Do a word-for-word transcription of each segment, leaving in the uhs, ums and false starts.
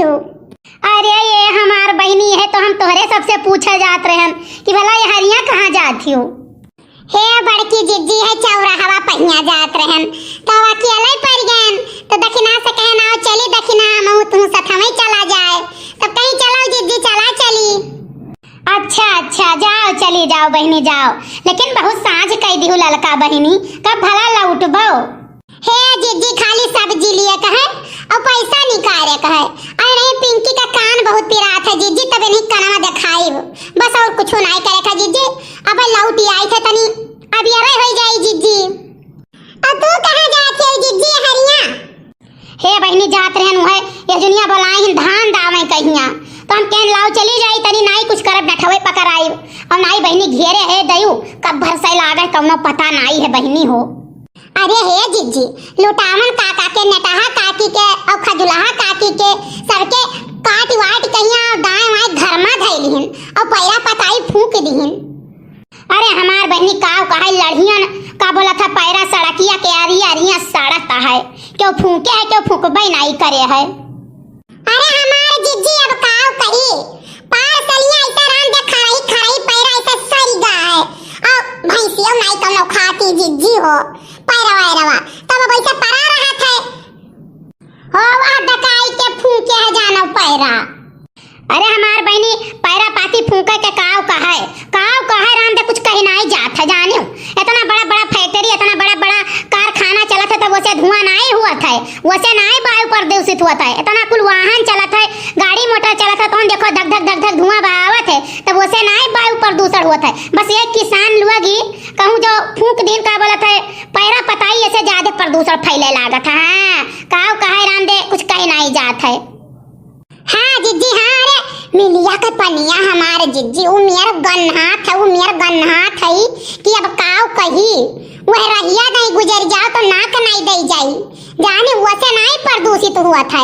अरे ये हमार बहिनी है, तो हम तोहरे सबसे पूछे जात रहन कि भला ये हरिया कहाँ जात हियो? हे बड़की जिज्जी, है चौराहवा पहिया जात रहन, तो अकेले पड़ गएन, तो दखिना से कहन, "आओ चली दखिना, हमहू तू सथमे चला जाए।" तब कहीं, "चलो जिज्जी, चला चली।" अच्छा, अच्छा, जाओ, चली जाओ बहिनी, जाओ, लेकिन बहुत साँझ कइ दिहु ललका बहिनी, कब भला लौटबो? हे जिज्जी, खाली सब्जी लिए कहे और पैसा निकाले कहे। अरे नहीं, पिंकी का कान बहुत पिरात है जिज्जी, तब इन्हीं कनवा देखाइब। बस और कुछ नहीं करे का जिज्जी। अब लौट आई थे तनी, अब ये रह हो जाई जिज्जी। और तू कहाँ जात हो जिज्जी हरिया? हे बहिनी, जात रहन उहे, ये जुनिया बोलाई हिन धान दावे कहिया, तो हम कहन लाओ चली जाई, तनी नाई कुछ करब, डठवे पकड़ाइब, और नाई बहिनी घेरे है दयू, कब भर से लागे कौनो पता नाई है बहिनी हो। अरे हे जिज्जी, लुटावन काका के, नेटहा काकी के और खजुलहा काकी के, सबके काट वाट कहिया और दाएं वाएं घर में धैलिहिन और पैरा पताई फूंक दिहिन। अरे हमार बहिनी, काव कहे लड़ियन, का बोलत है, पैरा सड़किया के अरिया अरिया सड़त है, केहू फूंके है, केहू फूंकबे नाई करे है। अरे हमार जिज्जी, अब काव कही, पार सलिया ऐसा राम दे खरई खरई पैरा ऐसा सरिगा है, और भैंसियो नाई कौनो खाती जिज्जी हो, पैरवा ऐरवा, तब अब ऐसे परा रहत है। हो वह दकाई के फूंके है जानो पैरा। अरे हमार बहिनी, पैरा पाती फूंके के काव कहे, काव कहे राम दे, कुछ कही नाई जात है जानियो। इतना बड़ा बड़ा फैक्ट्री, इतना बड़ा बड़ा कारखाना चलत है, तब वसे धुआं नाई हुअत है, वसे नाई वायु प्रदूषित हुअत है। इतना कुल वाहन चलत है, गाड़ी मोटर चलत है, कौन देखो धक धक धक धक धुआं बहावत है, तब वसे नाई वायु प्रदूषण हुअत है। बस ये किसान लोग ही कहूँ जो फूंक दिन का बोलत है, पैरा पताई ऐसे ज्यादा प्रदूषण फैले लागत है। हाँ, काव कहे राम दे, कुछ कही नाई जात है। हाँ जिज्जी, हाँ, अरे मिलिया के पनिया हमार जिज्जी, उ मेर गन्हात है, उ मेर गन्हात है कि अब काव कही, वह रहिया नहीं गुजर जाओ तो नाक नहीं दे जाई, जाने वसे नहीं प्रदूषित हुआ था।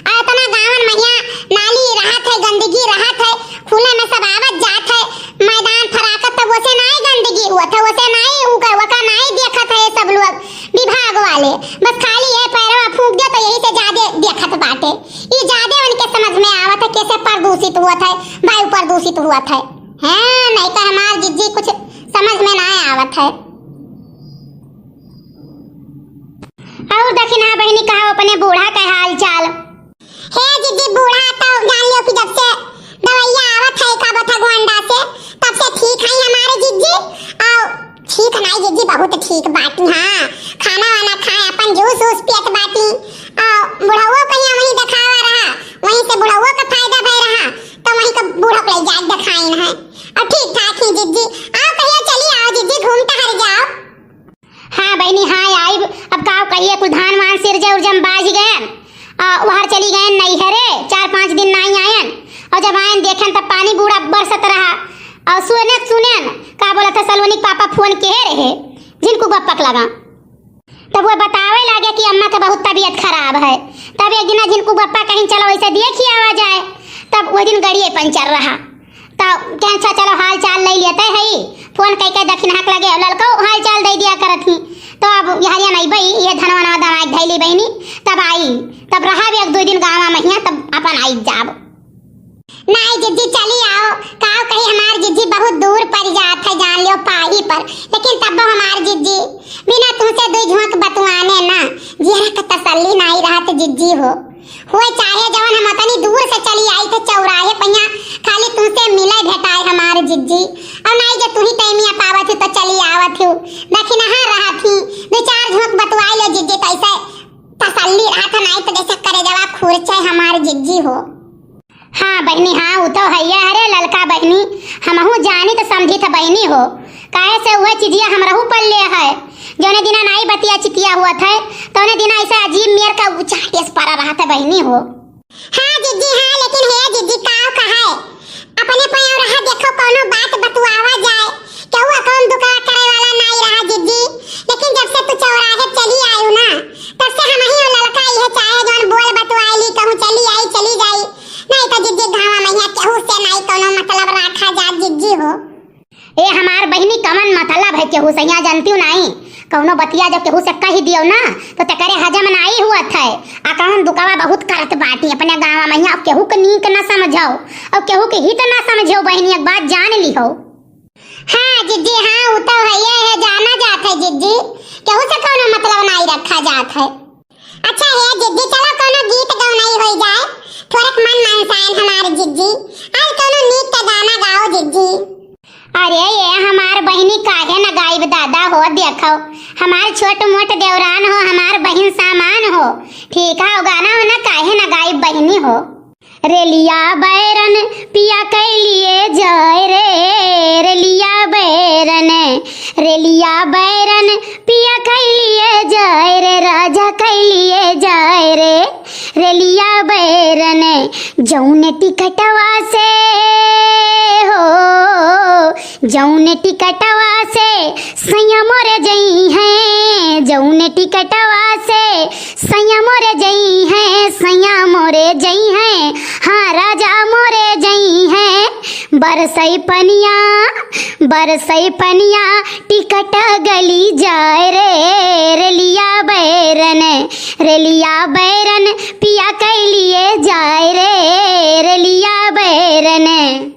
आ इतना गावन महिया नाली रहत है, गंदगी रहत है, खुले में सब आवत जात है, मैदान फराकत, तब वसे नहीं गंदगी हुआ था, वसे नहीं उनका वका नहीं देखत है सब लोग विभाग वाले, बस खाली ये पैरवा फूंक दे तो यही से ज्यादा देखत बाटे। ई ज्यादा उनके समझ में आवत है, कैसे प्रदूषित हुआ था, वायु प्रदूषित हुआ था। हाँ, नहीं तो हमार जिज्जी कुछ समझ में ना आवत है। और दखिना बहिनी, कहा अपने बूढ़ा के हाल चाल? हे जिज्जी, बूढ़ा तो जान लियो कि जब से दवाइया आवत है का बता गोंडा से, तब से ठीक है हमारे जिज्जी। और ठीक नहीं जिज्जी, बहुत ठीक बाटी। हाँ, खाना वाना खाए, अपन जूस वूस पियत बाटी। और बुढ़ाओ कहीं वहीं दिखावा रहा, वहीं से बुढ़ाओ का फायदा भय रहा, तो वहीं का बूढ़ा को ले जाए दिखाइन है। और ठीक ठाक ही जिज्जी, आओ कहियो चली आओ जिज्जी, घूम टहर जाओ। हाँ बहिनी, हाँ आइब। अब का कहिए, कुल धान वान सिरजे उर्जे में बाझ गयन, आ, वहर चली गयन नैहरे, चार पाँच दिन नाई आयन। और जब आयन देखेन तब पानी बूढ़ा बरसत रहा। और सुने सुनेन का बोलत है, सलोनी के पापा फोन किहे रहे झिनकू बप्पा के लगा, तब वो बतावे लागे कि अम्मा के बहुत तबीयत खराब है। तब एक दिन झिनकू बप्पा कहिन चलो ऐसे देखी आवा जाए, तब वो दिन गड़िए पंचर रहा। तो कहें, "अच्छा, चलो, हाल चाल ले लेते हैं, फोन कह के दखिनहा के लगे, ललको हाल चाल दे दिया करत ही।" तो अब यहरिया नहीं बई, ये धनवा नवा दवाई धैली बहिनी, तब आई, तब रहा भी एक दो दिन गाँव में हिया, तब अपन आई जाब। नहीं जिज्जी, चली आओ, काव कही हमार जिज्जी बहुत दूर पड़ जात है, जान लियो पाही पर, लेकिन तब हमार जिज्जी बिना तुमसे दुई झोंक बतुआने ना, जियरा का तसल्ली नहीं रहत जिज्जी हो। होए चाहे जवन, हम अतनी दूर से चली आई थे चौराहे पहिया, खाली तुमसे मिले भेटाए हमार जिज्जी। और नहीं जो तुही तैमिया पावत ही तो चली आवत ही, दखिनहा रहत ही, दो चार झोंक बतुआई लो जिज्जी, तो ऐसे तसल्ली रहत है, नहीं तो जैसे करेजवा खुरचे हमार जिज्जी हो। हाँ बहिनी, हाँ, उ तो हइये हरे ललका बहिनी, हमहू जानी तो समझी थे बहिनी हो, काहे से उहे चिजिया हमरहू पल्ले है। जौने दिना नाई बतिया चितिया हुआ थे, तौने दिना ऐसे अजीब मेर का उचाट एस परा रहा था बहिनी हो। हाँ जिज्जी, हाँ, लेकिन हे जिज्जी, का कहे, अपने पयाव रहा, देखो कौनो बात बतुआवा जाए, केहू अकाउंट दुकान करे वाला नाई रहा जिज्जी, लेकिन जब से तू चौराहे चली आयु ना, तब से हम ही ललका इहे चाहे जौन बोल बतुआई ली, कहूँ चली आई, चली जाई, नहीं तो जिज्जी गाँव में यहाँ केहू से नाई कौनो मतलब रखा जा जिज्जी हो। ए हमार बहिनी, कमन मतलब है केहू से, यहाँ जानती हूँ नाई, कौनो बतिया जब केहू से कहि दियो ना, तो तेकरे हजम नाई हुअत है। आ कौन दुखवा बहुत करत बाटी अपने गाँव में, अब केहू के नीक ना समझो, और केहू के हित ना समझो बहिनी, एक बात जान लिहो। हाँ जिज्जी, हाँ, उ तो हइये है, जाना जात है जिज्जी, केहू से कौनो मतलब नाई रखा जात है। अच्छा हे जिज्जी, चलो कौनो गीत गौनाई होई जाए, थोड़क मन मनसायन हमार जिज्जी। आज कौनो नीक के गाना गाओ जिज्जी। अरे ये हमार बहिनी, काहे न गाइब दादा हो, देखो हमार छोट मोट देवरान हो, हमार बहिन सामान हो, ठीक है, गाना हो ना, काहे न गाइब बहिनी हो। रेलिया बैरन पिया कैलिए जाए रे, रेलिया बैरन, रेलिया बैरन पिया कैलिए जाए रे, राजा कैलिए जाए रे, रेलिया बैरन। जौन टिकटवा से हो, जौन टिकटवा से सैया मोरे जइहैं, जौन टिकटवा से सैया मोरे जइहैं, सैया मोरे जइहैं, हाँ राजा मोरे जइहैं। बरसै पनिया, बरसै पनिया, टिकट गली जाए रे, रेलिया बैरन, रेलिया बैरन पिया कैलिए जाए रे, रेलिया बैरन।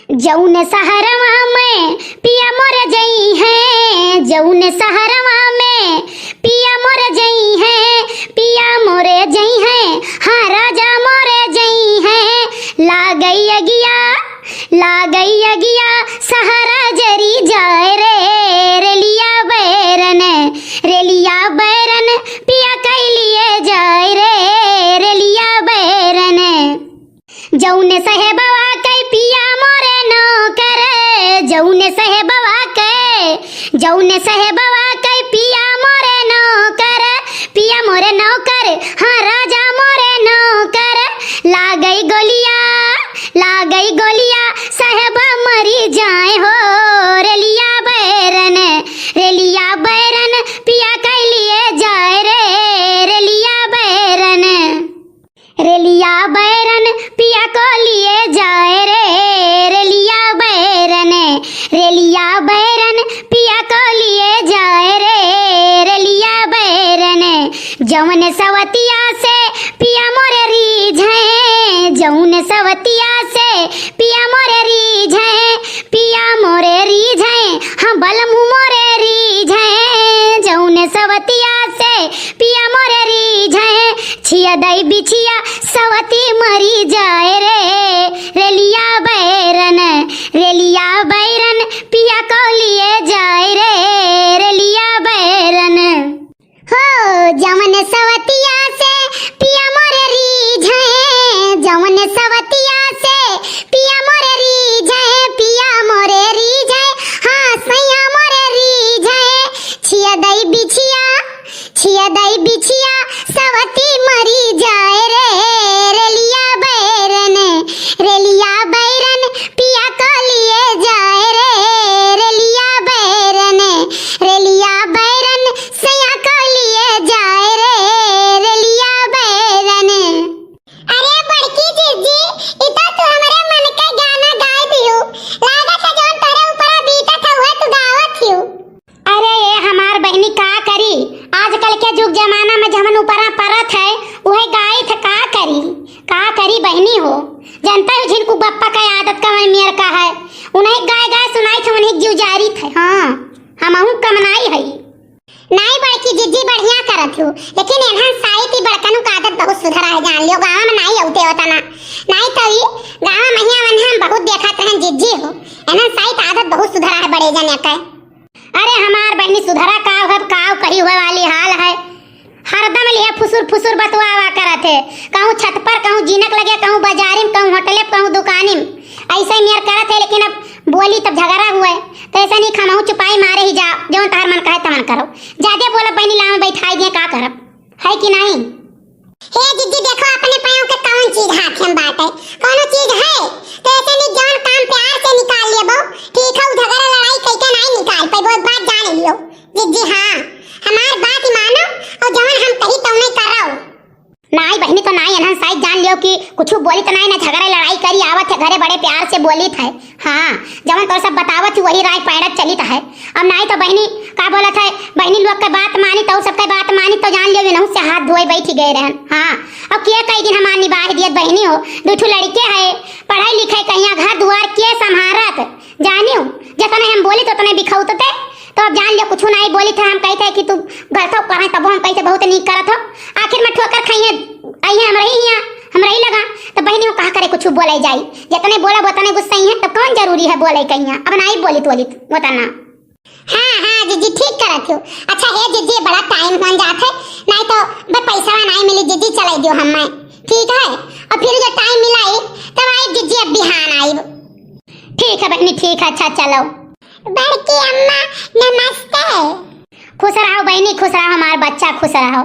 जौन सहरवा में पिया मोरे जइहैं, जौन सहरवा में पिया मोरे जइहैं, पिया मोरे जइहैं, हाँ राजा मोरे जइहैं। लागै अगिया, लागै अगिया सहरा जरी जाए रे, रेलिया बैरन, रेलिया बैरन पिया कैलिए जाए रे, रेलिया बैरन। जौन साहेबवा कै पिया मोरे नौकर, जौन साहेबवा कै, जौन साहेबवा कै पिया मोरे नौकर, पिया मोरे नौकर, हाँ राजा मोरे नौकर। लागै गोलिया, लागै गोलिया साहेब मरी जाए हो, रेलिया बैरन, रेलिया बैरन पिया कैलिए जाए रे, रेलिया बैरन। रेलिया बैरन पिया को लिए जाए रे, रेलिया बैरन, रेलिया बैरन पिया को लिए जाए रे, रेलिया बैरन। जौन सवतिया से पिया मोरे रीझैं, जौन सवतिया से पिया मोरे रीझैं, पिया मोरे रीझैं, हाँ बलमू मोरे रीझैं। जौन सवतिया से पिया मोरे रीझैं, छिया दई बिछिया सवती मरी जाए रे, रेलिया बैरन, रेलिया बैरन पिया को लिए जाए रे, रेलिया बैरन। हो जौन सवतिया से पिया मोरे रीझैं, जौन सवतिया से पिया मोरे रीझैं, पिया मोरे रीझैं, हाँ सैया मोरे रीझैं। छिया दई बिछिया, छिया दई बिछिया सवती मरी जाए रे, रेलिया बैरन, रेलिया बैरन पिया को लिए जाए रे, रेलिया बैरन, रेलिया बैरन सैया को लिए जाए रे, रेलिया बैरन। अरे बड़की जिज्जी, ई तो तू हमरे मन के गाना गाय दिहू। लागत है जौन तोहरे ऊपरा बीतत है, उहे तू गावत हियू। अरे ये हमार बहिनी, का करी, आजकल के जुग जमाना में जवन ऊपरा परत है, उहे गाई थ, का करी, का करी बहिनी हो। जनता हो झिनकू बप्पा का आदत कवन मेर का है, उन्हें गाय गाय सुनाई थ, उन्हें जुजारी थ। हाँ, हमहू कम नाई है। नाई बड़की जिज्जी, बढ़िया करत हो, लेकिन एनहन साइत ई बड़कनू का आदत बहुत सुधरा है, जान लियो, गाँव में नाई औते होता ना, नाई तो ई गाँव में हियाँ वनहन बहुत देखत रहन जिज्जी हो, एनहन साइत आदत बहुत सुधरा है बड़े जने के। अरे हमार बहिनी, सुधरा का हो, अब का कही, हुए वाली हाल है, हरदम लिहे फुसुर फुसुर बतुआवा करत है, कहूँ छत पर, कहूँ जीनक लगे, कहूँ बाजारी में, कहूँ होटले पे, कहूँ दुकानी में, ऐसे मेर करत है, लेकिन अब बोली तब झगड़ा हुए, तो ऐसे नहीं, हमहू चुपाई मारे ही जा, जौन तहर मन कहे तमन करो। जादे बोलब बहिनी, लाव बैठाई दिए, का करब, है कि नहीं? हे जिज्जी, देखो अपने पाँव के कौन चीज हाथ में बाटे, कौनो चीज है तो ऐसे नहीं, जौन काम प्यार से निकाल लेबो, ठीक है, उ झगड़ा लड़ाई कई के नहीं निकाल पाइबो, एक बात जान लियो जिज्जी। हाँ, हमार बात मानो और जौन हम कही तौने करो। नाई बहिनी, तो नाई, एनहन साइत जान लियो, क्योंकि कुछ बोलित नाहीं ना, झगड़ा लड़ाई करी आवत है घरे, बड़े प्यार से बोलित है। हाँ, जवन तोर सब बतावत ही वही राय पैड़त चलित है। अब नाहीं तो बहिनी का बोलत है, बहिनी लोग के बात मानी तो सबके बात मानी तो जान लियो इनहू से हाथ धोए बैठी गए रहन। हाँ, अब के कई दिन हमार निबाह दियत बहिनी हो, दू ठो लड़के है, पढ़ाई लिखाई कहिया, घर दुआर के संभारत, जानियो, जतने हम बोलित उतने बिखौतते। तो अब जान लियो कुछ नाहीं बोलित है, हम कहित है कि तू गलत हो करे, तब हम कहित है बहुत नीक करत हो। आखिर में ठोकर खाइए, आई है हम रही हियाँ, हम रही लगा। तो बहिनी वो कहा करे कुछ बोले जाई, जतने बोलब उतने गुस्सा ही है, तो कौन जरूरी है बोले कहिया। अब नाहीं बोलित बोलित उतना। हाँ हाँ जीजी, ठीक करत हो। अच्छा हे जीजी, बड़ा टाइम बन जात है, नाहीं तो बे पैसा नाहीं मिली जीजी, चले दियो हमें, ठीक है? और फिर जब टाइम मिलाई तब आई जीजी, अब बिहान आई। ठीक है बहिनी, ठीक है, अच्छा चलो। बड़की अम्मा नमस्ते। खुश रहो बहिनी, खुश रहो, हमार बच्चा खुश रहो।